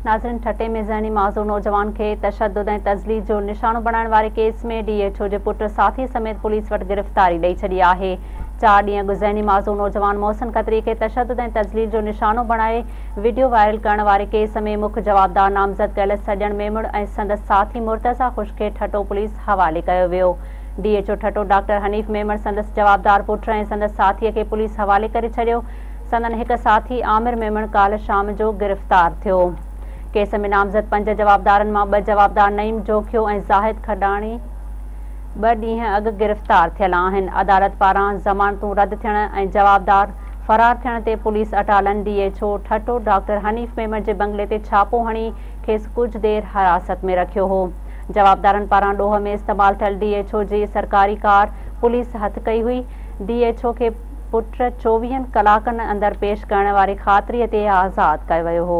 ناظرين ٺٽي ۾ ذهني معذور نوجوان کي تشدد ۽ تذليل جو نشانو بڻائڻ واري ڪيس ۾ ڊي ايڇ او جي پٽ ساٿي سميت پوليس وٽ گرفتاري ڏئي ڇڏي آهي. چار ڏينهن اڳ ذهني معذور نوجوان محسن کتري کي تشدد ۽ تذليل جو نشانو بڻائي وڊيو وائرل ڪرڻ واري ڪيس ۾ مک جوابدار نامزد ڪيل سڄڻ ميمڻ ۽ سندس ساٿي مرتضيٰ خشڪ کي ٺٽو پوليس حوالي ڪيو ويو. D H O Thatta doctor Hanif Memon سندس جوابدار پٽ ۽ سندس ساٿي کي پوليس حوالي ڪري ڇڏيو. سندن هڪ ساٿي عامر ميمڻ ڪالهه شام جو گرفتار ٿيو. ڪيس ۾ نامزد پنج جوابدارن مان ٻه جوابدار نعيم جوکيو ۽ زاهد کڏاڻي ٻه ڏينهن اڳ گرفتار ٿيل آهن. عدالت پاران ضمانتون رد ٿيڻ ۽ جوابدار فرار ٿيڻ تي police اٽالن D H O Thatta doctor Hanif Memon جي بنگلي تي ڇاپو هڻي کيس ڪجهه دير حراست ۾ رکيو هو. جوابدارن پاران ڏوهه ۾ استعمال ٿيل ڊي ايڇ او جي سرڪاري ڪار پوليس هٿ ڪئي هئي. ڊي ايڇ او کي پٽ چوويهن ڪلاڪن اندر پيش ڪرڻ واري خاطري تي آزاد ڪيو ويو هو.